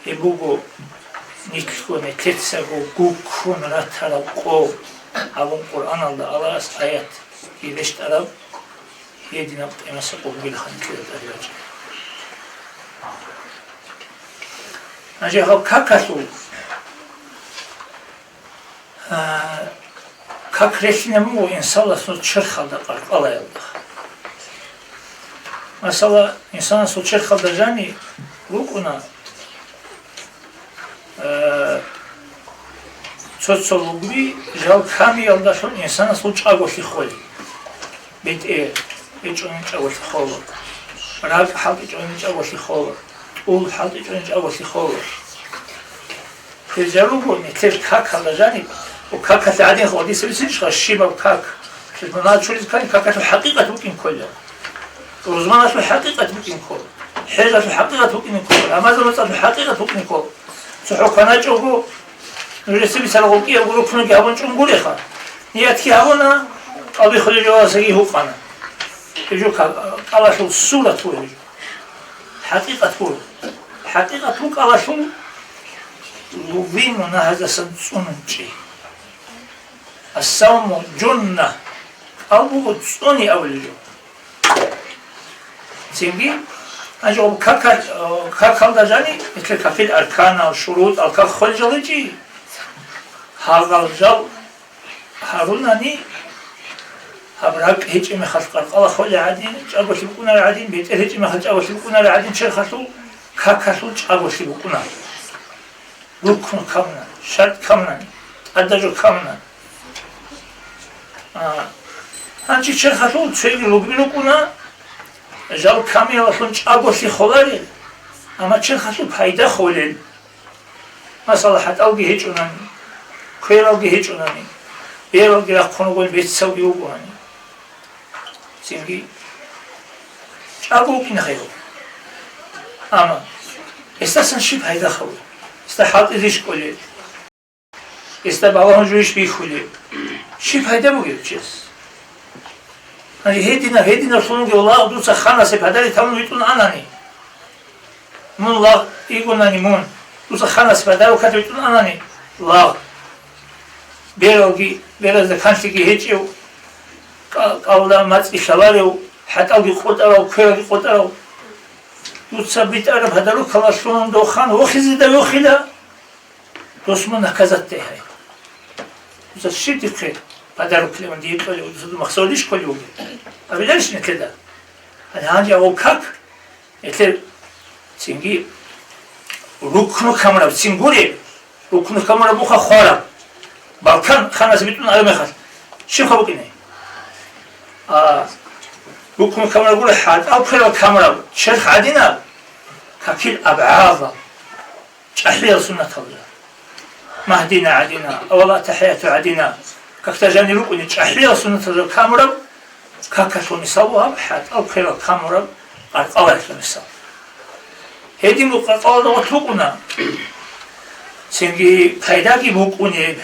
Гьеб буго нилъго нилъецаго гуккун ратараб къо абун Къуръаналда Аллагьас аят рещтӀараб гьединаб къиямасеб къо бугилаха нилъеда тӀаде бачӀараб. Гьанже гьаб какалъул А, как релълъинаб буго инсанасул черхалда къаркъалаялда. Масала, инсанасул черхалда жани рукӀуна, а, цо-цо лугби жал камиялдалъун инсанасул чӀаголъи холи. БетӀер гьечӀони чӀаголъи хола, ракӀ хӀалтӀичӀони чӀаголъи хола, тӀул хӀалтӀичӀони чӀаголъи хола. Гьел жал руго, нилъер какалда жаниб, ва какалъе гӀадин хадисабицинчӀха щибаб как, мунагьал чуризехъани какалъул хӀакъикъат букӀин ккола, рузманалъул хӀакъикъат букӀин ккола, хӀежалъул хӀакъикъат букӀин ккола, рамазан моцӀалъул хӀакъикъат букӀин ккола. ЦохӀо кваначӀого, нужеца бицараб кӀиябго рукнуги гьабун чӀун гуреха. Ниятги гьабуна, кӀалбихъулел жавабасаги гьукъана. Гьеб жо ка-, кӀалалъул сурат буго гьеб жо. ХӀакъикъат гуро. ХӀакъикъат букӀалалъул лугби мунагьаздасан цӀунун чи. Ас-савму жунна, кӀал буго цӀуни абулеб жо. Цинги, гьанже какал-, какалда жани, мисал, какил арканал, шурутӀал как хвел жаличӀи, гьагъал жал гьарунани, гьаб ракӀ гьечӀеб мехалъ къаркъала хвелеб гӀадин, чӀаголъи букӀунареб гӀадин, бетӀер гьечӀеб мехалъ чӀаголъи букӀунареб гӀадин, черхалъул какалъул чӀаголъи букӀуна. Рукну камуна, шартӀ камуна, тӀадаб жо камуна. А, гьанже черхалъул цоги лугби рукӀуна, жал камиялалъун чӀаголъи холарел, амма черхалъул пайда холел. Масала, хӀатӀалги гьечӀунани, квералги гьечӀунани, бералги рахъун ругони, бецалги вугони. Цинги чӀаго вукӀина гьев. Амма гьесдасан щиб пайда хаве? Гьесда хӀалтӀизищ кӀолеб? Гьесда балагьун жугьищ бихьулеб? Щиб пайда бугеб чияс? Гьанже гьединаб, гьединаб лъун вугев лагъ дуца ханасеб гьадари тавун витӀун анани, мун лагъ игунани мун, дуца ханасеб гьадари вукат витӀун анани, лагъ. Бералги, беразда канлъиги гьечӀев, кӀа-, кӀалда мацӀи лъаларев, хӀатӀалги къотӀарав, квералги къотӀарав. Дуца битӀараб гьадарукалалъун дов хан вохизеда вохила, дос мун наказать гьай. Дуца щиб дихъе подарок лъеян дие кьолев, дуца дун махсавадищ кколев вугев? Абиларищ нилъеда? Гьанже гьав как Гьелъе цинги рукну камураб цин гури, рукну камураб буха хвараб. Балкан ханас битӀун араб мехалъ, щибха букӀине? А, рукну камураб гури, хӀатӀал кверал камураб, черх гӀадинаб, какил абгӀазал, чӀахӀиял суннатал жал. Магьдина гӀадина, авал аттахӀияту гӀадина, какда жанир рукӀуни чӀахӀиял суннатал жал камураб, какалъул мисал ва гьаб хӀатӀал кверал камураб къаркъалаялъул мисал. Гьединго къаркъалада ват букӀуна, цинги пайдаги букӀунеб,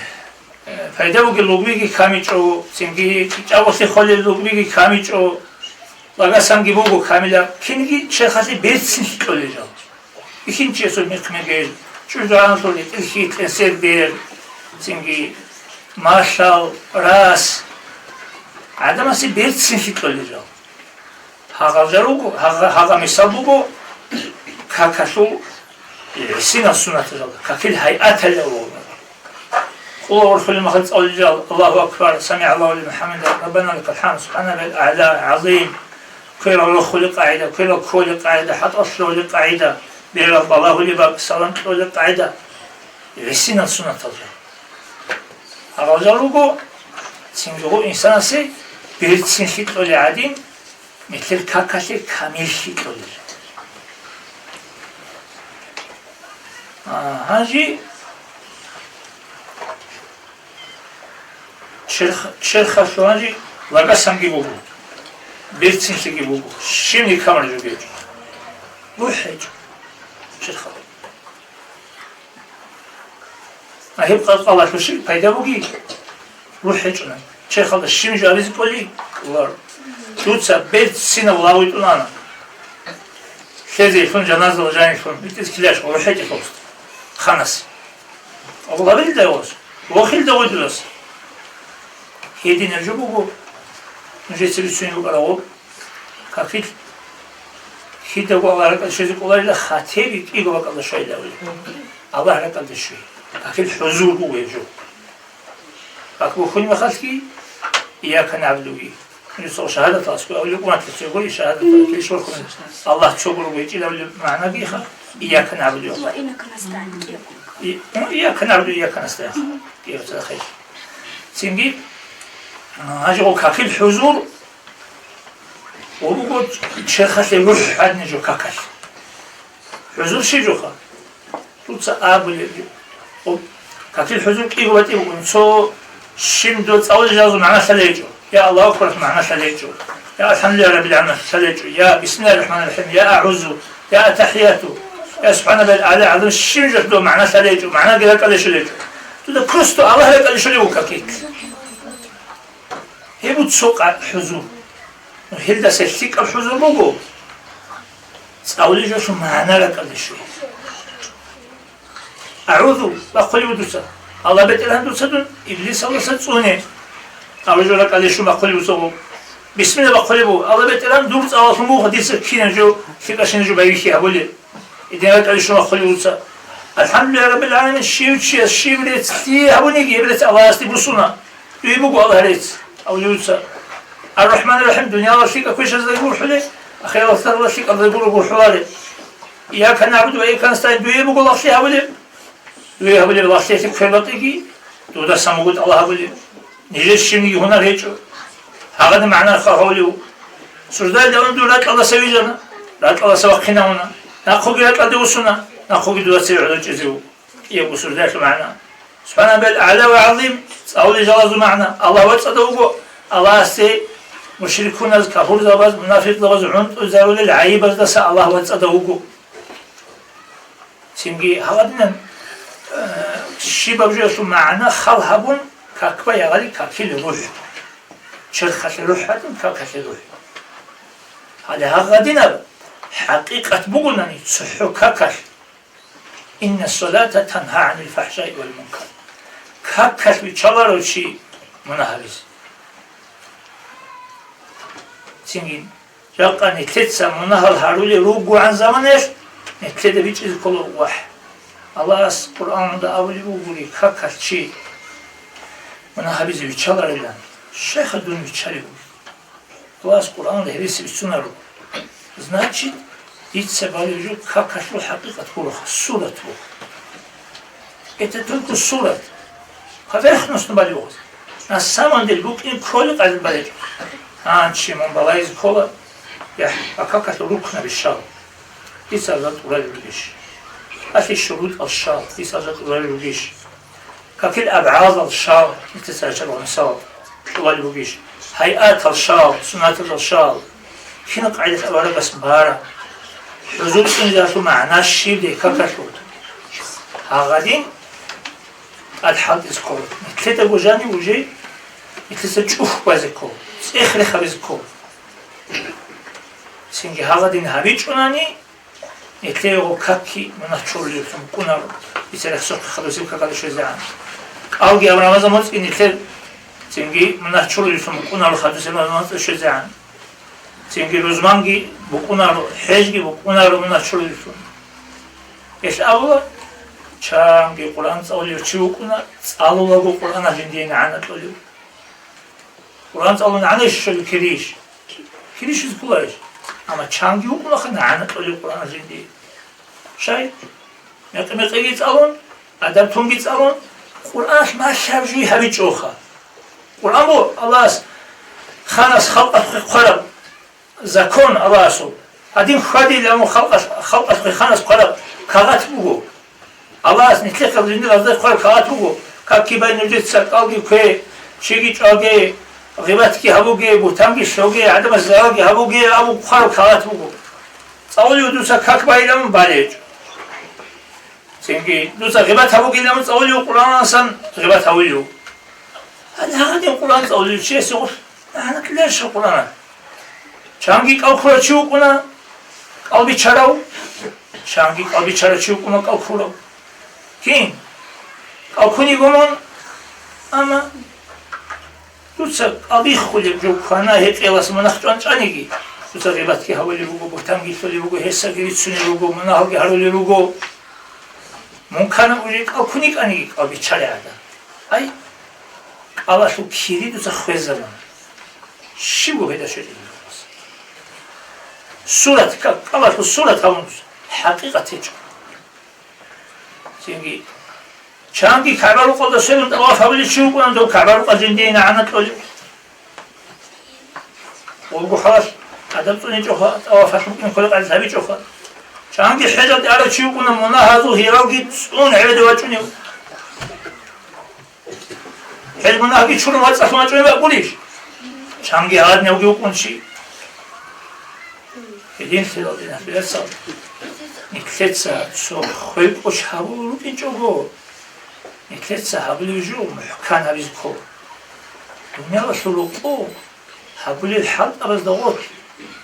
э, пайда бугел лугбиги камичӀо, цинги чӀаголъи холел лугбиги камичӀо, лагасанги буго камила, кинги черхалъе берцинлъи кьолел жал. Бихьинчиясул михъ-мегел, чӀужугӀаналъул ретӀел-хьитӀен сердер, цинги малъал, рас, гӀадамасе берцинлъи кьолел жал. Гьагъал жал руго, гьагъа-, гьагъа мисал буго, какалъул гӀисинал суннатал жал, какил гьайаталъ авлавна. Къулгьу урхулеб мехалъ цӀалулел жал, Аллагьу акбар, самигӀаллагьу лиман хӀамидагь, Раббана лакал хӀамд, субхӀана раббиял аъла, гӀазим, кверал рохулеб къагӀида, кверал кколеб къагӀида, хӀатӀалъ лъугьулеб къагӀида, берал балагьулеб бакӀ, салам кьолеб къагӀида, гӀисинал суннатал жал. Гьагъал жал руго, цинги гъо инсанасе берцинлъи кьолел гӀадин, нилъер какалъе камиллъи кьолел. А, гьанже черх-, черхалъул гьанже лагасанги буго, берцинлъиги буго, щибни камураб жо гьечӀо. РухӀ гьечӀо. Черхалда. А гьеб къалкъалалъул щиб пайда бугеб? РухӀ гьечӀони. Черхалда щиб жо абизе кӀолеб? Кьоларо. Дуца берцинаб лагъ витӀун ана. Лъезе илъун, жаназа жанилъун, витӀизе ккелищ, рухӀ гьечӀелъул ханас. Аллагь вилда гьес, вохилда гъудулас. Гьединаб жо буго, нужеца бицунеб букӀараб гъоб, какил, кидаго Аллагь ракӀалде щвезе кӀоларила, хатеби кӀиго бакӀалда щвайилан абулеб. Аллагь ракӀалде щвей. Какил хӀузур буго гьеб жо. Как бухьун мехалъги, «Ийяка нагӀбуду» бугеб. Нужеца шагьадат аскӀов абулеб, умматалъе цо гури шагьадат, килищ вахъун, Аллагь цо гуро гьечӀила абулеб магӀнаги ха, «Ийяка нагӀбуду». Ва ийяка настаин. И-, ну, «Ийяка нагӀбуду», «Ийяка настаин». Киев цадахъе. Цинги, а, гьажи гъо какил хӀузур, гъо буго черхалъе рухӀ гьадинаб жо какалъ. ХӀузур щиб жоха? Дуца абулеб, о, какил хӀузур кӀиго батӀи букӀун, цо щиб дуда цӀалулел жалазул магӀна лъалеб гьечӀо, я Аллагьу акбаралъул магӀна лъалеб гьечӀо, я АлхӀамдулиллагьи раббил гӀаламин лъалеб гьечӀо, я Бисмиллагьир рахӀманир рахӀим, я АгӀузу, я АттахӀияту, я СубхӀаналлагьил аъла гӀазим, щиб жо дуда магӀна лъалеб гьечӀо, магӀнаги ракӀалде щолеб гьечӀо. Дуда просто Аллагь ракӀалде щолеб буго какил. Гьеб буго цо къа-, хӀузур. Ну, гьелдаса лъикӀаб хӀузур буго цӀалулел жалазул магӀна ракӀалде щвей. АгӀузу бахъулеб буго дуца. Аллагь БетӀергьан, дуца дун иблисалдаса цӀуне. Абу жо ракӀалде щун бахъулеб буго. Бисмилла бахъулеб буго. Аллагь БетӀергьан, дур цӀалалъун буго дица кинаб жо, лъикӀабщинаб жо байбихьи гьабулеб. Гьедин ракӀалде щун бахъулеб буго дуца. АлхӀамдулиллагьи раббил гӀаламин, щив чияс щиб рецц гьабуниги, гьеб рецц Аллагьасде бусуна. Дуе буго Аллагь рецц, абулеб дуца. Ар-РахӀманир РахӀим, дуниялалда лъикӀаб квешаздаги гурхӀулеб, ахираталда лъикӀабдаги гуро гурхӀулареб. Ийяка нагӀбуду ва ийяка настаин, дуе буго лагълъи гьабулеб. Дуе гьабулеб лагълъиялъе квербакъиги, дудасан буго тӀалаб гьабулеб. Нижер щибниги гьунар гьечӀо. Гьагъадин магӀна хал гьабулев вуго. Суждаялда ун дур ракьалдаса вижана, ракьалдаса вахъинавуна, нахъеги ракьалде вуссуна, нахъеги дуда цеве гӀодов чӀезе вуго. КӀиябго суждаялъул магӀна. СубхӀаналлагьил аъла ва гӀазим, цӀалулел жалазул магӀна, Аллагь вацӀцӀадав вуго, Аллагьасде мушрикуназ, капурзабаз, мунафикъзабаз гӀунтӀизарулел гӀайибаздаса Аллагь вацӀцӀадав вуго. Цинги гьагъадинан, э, щибаб жоялъул магӀна хал гьабун, как бай гьагъали какил рухӀ. Черхалъе рухӀ гьадин, какалъе рухӀ. Гьале гьагъадинаб хӀакъикъат бугонани цохӀо какалъ. Инна салата тангьа гӀанил фахӀшаи вал мункар. Какалъ виччаларо чи мунагь гьабизе. Цинги, жакъа нилъеца мунагьал гьарулел ругогӀан заманаялъ, нилъеда бичӀчӀизе ккола вахӀ. Аллагьас Къуръанда абулеб бугури, какалъ чи мунагь гьабизе виччаларилан, щайха дун виччалев вугев? Аллагьас Къуръанда гьереси бицунаро. Значит, дица балеб жо какалъул хӀакъикъат гуроха, сурат буго. Это только сурат. Поверхностно балеб буго. На самом деле букӀин кколеб къайдин балеб. Гьанже мун балайзе ккола, я, а какалъул рукнаби щал? Дица гьал тӀуралел ругищ? Гьалъие шурутӀал щал? Дица гьал тӀуралел ругищ? Какил абгӀазал щал, нилъеца рачӀарал мисал, тӀуралел ругищ? Гьайатал щал, суннатазал щал, кин къайдалъ аварагас бара? ХӀузур цӀунизаралъул магӀна щиб дехъ какалъул? Гьагъадин тӀад хӀалтӀизе ккола. Нилъедаго жанив уже нилъеца чӀухь базе ккола, цӀех-рех гьабизе ккола. Цинги гьагъадин гьабичӀунани, нилъее гъо какги мунагь чурулевлъун букӀунаро, дица рехсохъи хадусеб какалде щвезегӀан. КӀалги абун Рамазан моцӀги нилъер цинги мунагь чурулевлъун букӀунаро хадусеб Рамазан моцӀалде щвезегӀан. Цинги рузманги букӀунаро, хӀежги букӀунаро мунагь чурулевлъун. Гьелъ абула, чанги Къуръан цӀалулев чи вукӀуна, цӀалулаго Къуръаналъ жиндие нагӀана кьолев. Къуръан цӀалун нагӀана щолев кирищ? Кирищ кколарищ? Амма чанги вукӀунаха нагӀана кьолев Къуръаналъ жиндие. Щай? Мекъи-мекъиги цӀалун, адаб тунги цӀалун, Къуръаналъ малъараб жо гьабичӀоха. Къуръан буго Аллагьас ханас халкъалъухъе хъвараб закон Аллагьасул. Гьадин хьвадилан халкъалъ-, халкъалъухъе ханас хъвараб кагъат буго. Аллагьас нилъехъе жиндир разда хъвараб кагъат буго, как кибай нужеца кӀалги ккве, чиги чӀваге, гъибатги гьабуге, бугьтанги лъоге, гӀадамасе заралги гьабуге абун хъвараб кагъат буго. ЦӀалулев дуца как байилан балеб гьечӀо. Цинги дуца гъибат гьабугилан цӀалулев Къуръанасан гъибат гьавулев. Гьанже гьадин Къуръан цӀалулев чиясе гъулъ гьанакьлъи лъеша Къуръана. Чанги кӀал ккурав чи вукӀуна кӀал биччарав, чанги кӀал биччарав чи вукӀуна кӀал ккурав. Кин? КӀал ккун йиго мун, амма дуца кӀал биххулеб жо квана гьекъелас мунагь чӀван чӀаниги, дуца гъибатги гьабулеб буго, бугьтанги лъолеб буго, гьесаги рицунеб буго, мунагьалги гьарулеб буго. Мун кана уже кӀал ккун йикӀаниги кӀал биччалей гӀадан. Ай, кӀалалъул кири дуца хвезабуна. Щиб бугеб гьедашо? Сурат, ка-, кӀалалъул сурат гьабун дуца. ХӀакъикъат гьечӀо. Цинги, чанги КагӀба рукъалда сверун тӀаваф гьабулев чи вукӀуна, дов КагӀба рукъалъ жиндие нагӀана кьолев. Гъолго хӀалалъ адаб цӀуничӀоха, тӀавафалъ мукӀин кколеб къагӀидат гьабичӀоха. Чанги хӀежалде арав чи вукӀуна, мунагьазул гьиралги цӀун гӀебеде вачӀунев. Гьел мунагьги чурун вацӀцӀалъун вачӀунеб бакӀулищ? Чанги гьадинавги вукӀун чи. Гьединлъидал, диналъул яцал, нилъеца цо хвел-пӀоч гьабулел рукӀинчӀого, нилъеца гьабулеб жо мухӀкан гьабизе ккола. Дуниялалъул рокъоб гьабулел хӀалтӀабазда гъорлъ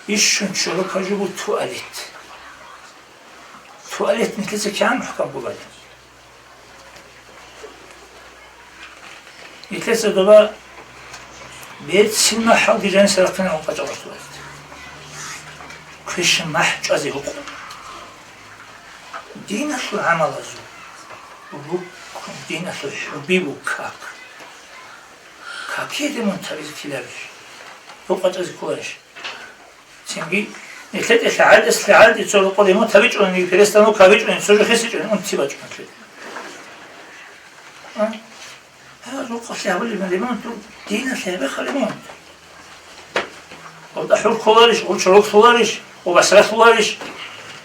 бищун чорока жо буго туалет. Туалет нилъеца кигӀан мухӀкан бугебали? Нилъеца доба берцин махӀалги жаниса рахъинегӀан къачӀалъуларит. Квешин махӀ чӀвазе гьукъун. Диналъул гӀамалазул руккун, диналъул хӀуби буго как. Какие ремонт гьабизе ккеларищ? Гьукъа чӀвазе кколарищ? Цинги, нилъеде лъагӀалдаса лъагӀалде цо рокъоб ремонт гьабичӀони, перестановка гьабичӀони, цо жо хисичӀони, унти бачӀун нилъеда. А? Гьа, рукъалъе гьабулеб ремонт, дур диналъе гьабеха ремонт. Гъаб хӀур кколарищ, гъаб чорок лъоларищ, гъаб гӀасра лъоларищ?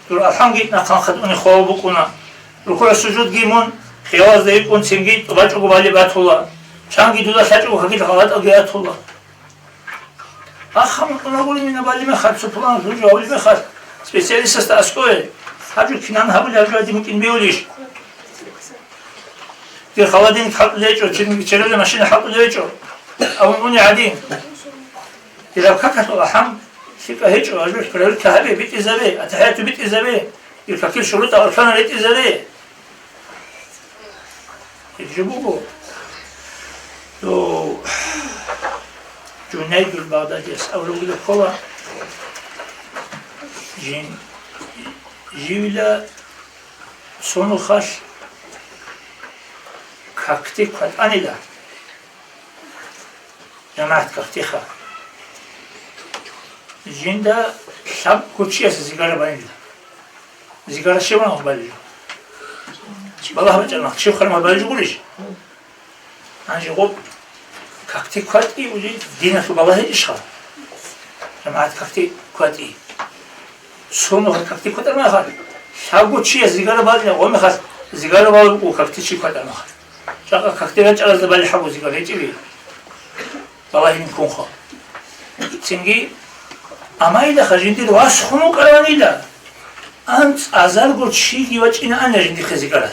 Дур алхӀамги нахъ-нахъ гьатӀуне хвалеб букӀуна. РукугӀ-сужудги мун хиялазда йикӀун цинги тӀубачӀого балеб батула. Чанги дуда лъачӀого какил гъалатӀалги атула. Ахъа мутӀунагури мина балли мехалъ, цо пуланас жо гьавулеб мехалъ, специалистасда аскӀове, гьаб жо кинан гьабулеб, гьаб жо гьадин букӀин бегьулищ? Дир халадин хӀалтӀулев гьечӀо, чирниги черале машина хӀалтӀулев гьечӀо, абун уни гьадин. Дир абкакалъул ахӀам лъикӀа гьечӀо, гьаб жо проверка гьабе, битӀизабе, атахӀияту битӀизабе, дир какил шурутӀа аркана ретӀизабе. Гьеб жо буго, дов Жунайдул Багъдадияс абулеб ккола, жин, живила цо нухалъ какде кватӀанила. ЖамагӀат какдеха. Жинда лъабго чиясе зигара байила. Зигара щиб мехалъ балила? Балагь бачӀараб мехалъ щиб мехалъ балеб жо гурищ? Гьанже гъоб какде кватӀи уже диналъул балагь гьечӀищха? ЖамагӀат какде кватӀи. Цо нухалъ какде кватӀараб мехалъ, лъабго чияс зигара балила, гъоб мехалъ зигара балеб буго какде чи кватӀараб мехалъ. Жакъа какде рачӀаразда балеб буго зигара гьечӀеби? Балагьин ккунха. Цинги, амма гьелаха жиндир вас хун вукӀараванила, анцӀазарго чиги вачӀинаан жиндихъе зигаралъ.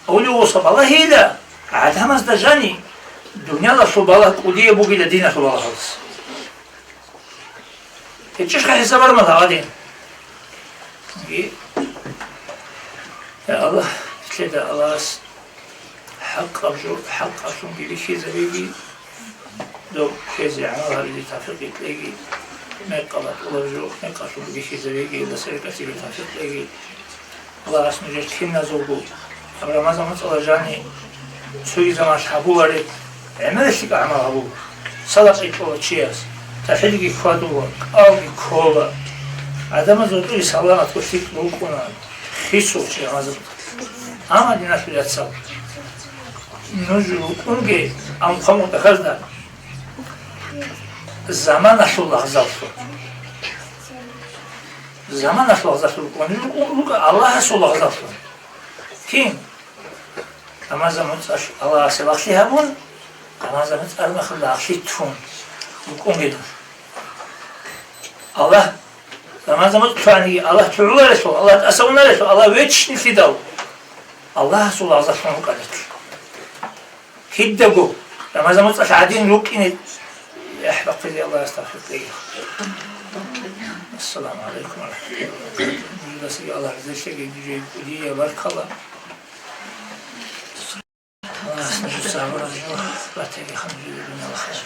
Авулев вуса балагьила, гӀадамазда жани, дуниялалъул балагь кӀудияб бугила диналъул балагьалдаса. ГьечӀищха хӀисаб гьармал гьагъадин? И, я Аллагь, нилъеда Аллагьас хӀакъаб жо хӀакъалъунги бихьизабеги, доб ккезе гӀамал гьабизе тавфикъ кьеги, мекъаб батӀулаб жо мекъалъунги бихьизабеги, илдаса рекӀелъизе тавфикъ кьеги. Аллагьас нужер киназулго гьаб Рамазан моцӀалда жани цоги заманалъ гьабулареб гӀемералъе гӀамал гьабула. Садакъа кьола чияс, тавхӀидги хьвадула, кӀалги ккола. ГӀадамазул тӀури саламатго лъикӀ рукӀуна, хисула чи Рамазан. Амма, диналъул яцал, нуж рукӀунге, амма хъван-, заманалъул лагъзаллъун. Заманалъул лагъзаллъун рукӀун, рукӀун, рукӀа Аллагьасул лагъзаллъун. Кин? Рамазан моцӀалъ Аллагьасе лагълъи гьабун, Рамазан моцӀ араб мехалда лагълъи тун рукӀунге нуж. Аллагь Рамазан моцӀ лъугьаниги, Аллагь лъугӀуларелъул, Аллагь тӀаса унарелъул, Аллагь вечнилъидал, Аллагьасул лагъзаллъун рукӀанилъ. Кидаго Рамазан моцӀалъ гӀадин рукӀине, яхӀ бахъизе Аллагьас тавфикъ кьеги. Ассаламу гӀалайкум ва рахӀматуллагьи ва баракатугьу. Нужедасе Аллагь разилъеги, нужее кӀудияб баркала. Аллагьас нужеца гьабураб жо батаги ханжуги дунияла хайр.